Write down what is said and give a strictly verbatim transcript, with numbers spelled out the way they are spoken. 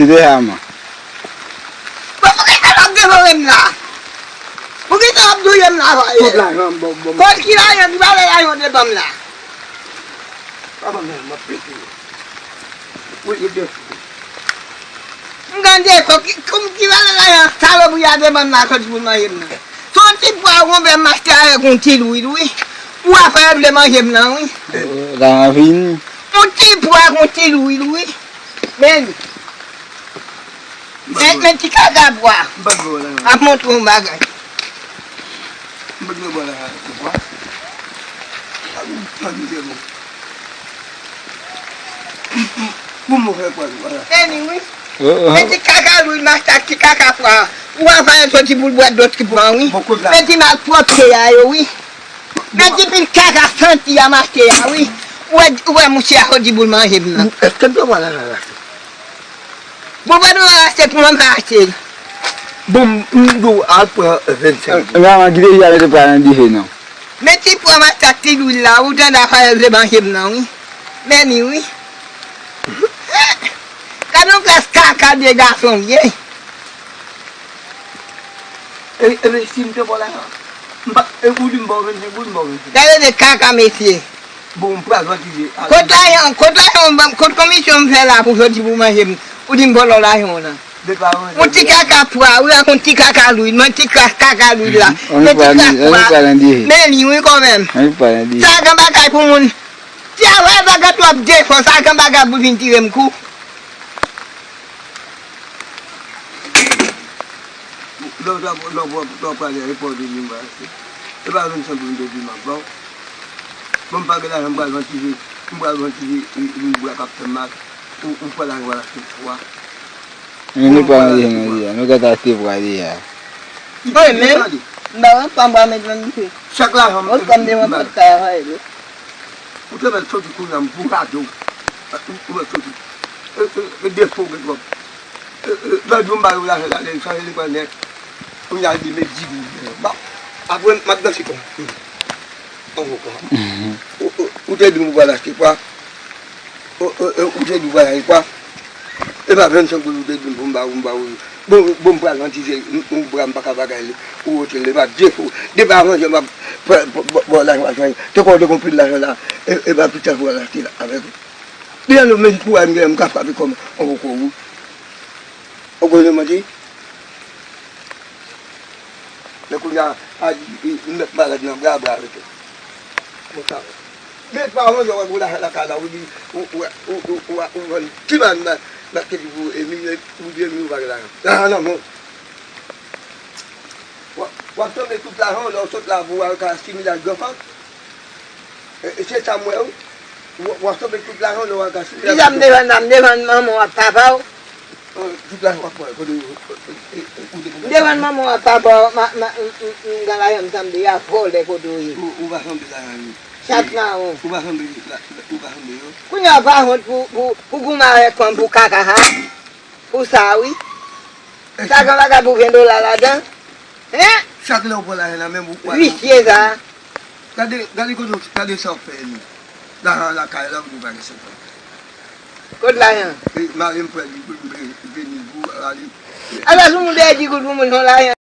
Deja man. Bon, poukisa w ap devore m la? Poukisa w ap touye m la, frè? Kot lajan m, bon, bon. Kot ki lajan? Ki valè lajan w te ban m la? Pa ban m lajan, m ap pete. Wi, yo gen. M gade, ko-, ki, ki, ki valè lajan salopri a te ban m la, soti pou l manje m nan? Se yon ti pwa wonbè m achte avèk yon ti lwil, wi. Ou a fè vle manje m nan, wi. Lajan fini. Yon ti pwa ak yon ti lwil, wi. Men li. Men, men ti kaka pwa. M pa t vle wè la. Ap montre yon bagay. M pa t vle wè la, pwa. A, m pa t vle wè. Pou m fè pwa, pwa la. Men li, wi. Oh, oh. Men ti kaka lwil, m achte ak ti kaka pwa. Ou a fè soti pou l bwè dlo ti pwa, wi. Men ti malpwòpte a yo, wi. Men ti pil kaka santi a m achte a, wi. Ou wè, ou wè mouche a soti pou l manje m nan. Èske m te pran lajan la? Bon, pa nou achte pou mwen pa achte. Bon, m, m di w al pran vennsenk goud. Manman, kite jan mete pwa nan dife non. Men ti pwa m achte ak ti lwil la, ou tande a fè vle manje m nan, wi. Men li, wi. Gade yon klas kaka de gason, ye. E, e, men si m te ba w lajan, m pa, e, ou di m ba w vennsenk goud, m ba w vennsenk. Gade de kaka, mesye. Bon, m pral vantize. Kot lajan, kot lajan, kot komisyon m fè la pou soti pou manje m? Ou di m vòlò lajan w nan. Yon ti kaka pwa, wi, ak yon ti kaka lwil, men ti ka-, kaka lwil la. Men ti kaka pwa. Men li, wi, kanmenm. Sa gen bagay pou moun. Ti a wè bagay twòp defo, sa gen bagay pou vin tire m kou. Lè w t ap, lè w t ap pale a, e pa w te di m pral achte. E pa vennsenk pou m te di m ap ba w. Bon, m pa gen lajan, m pral vantize, m pral vantize, e, e, bra k ap fè m mal. Ou, ou pran lajan w al achte pwa. Men nou pa manje nou deja, nou gentan achte pwa deja. Wi, men, m pa wè pwa m pral met nan dife. Chak lajan m, m pral travay, wi. Ou te mèt soti kounye a, m pou gade w. Ou, ou mèt soti. E, e, e defo w gen twòp. E, e, lòt jou m ba yo lajan la, li chanje li pran nèt. Kounye a li met di goud. Bon, apre m ap danse kon. An gwo kon. Ou, ou, ou te di m ou pral achte pwa. Ou, ou, ou, ou te di w pral achte pwa. E pa vennsenk goud ou te di m pou m ba ou, m ba ou. Bon, bon, m pral vantize, m, m, bra m pa ka bagay li. Ou wote l, e pa defo. Depi avan, jan m ap pran, pran, pran, pran lajan, lajan. Te kwè w te gon pil lajan la, e, e pa pita pou w al achte la avèk ou. Li an nou menm pou w a, m gen, m ka frape kò m, on poko ou. Ou konnen manti? Men kounye a, a di, e, m mèt malad nan bra, bra rete. Konsa. Men pa yon lè w wè gwo lajan lakay la, ou di, ou, ou, ou vann ti bann nan, nan kedi pou e milye, ou di e milye ou pa gen lajan. Lajan nan men w. W ap, w ap sanble tout lajan w, lè w sot la pou w al ka simile ak zanfan. E, e se sa m wè, wi. W, w ap sanble tout lajan w, lè w al ka simile ak zanfan. Kisa m te vann la? M te vann manman w ak papa w. Tout lajan w ap pran, kote w, e, e, ou te konn. M te vann manman w ak papa w, ma, ma, m, m, m, gen lajan m sanble a vòlè kote w ye. Ou, ou pa sanble lajan yo. Chat mawon. Ou pa sanble la, ou pa sanble yo. Kounye a w pa wont pou, pou, pou goumen avèk fanm pou kaka, ha? Pou sa, wi. Sa gen bagay pou ven dola ladan? Hein? Chak lè w pran lajan nan men m, ou, ou. Visye sa. Gade, gade kote w, gade sa w fè nou. Lajan lakay la, ou di w pa gen senkant. Kot lajan? E, mari m pran di goud, m vle vini pou ale. Ala sou moun dèyè di goud pou moun fè lajan.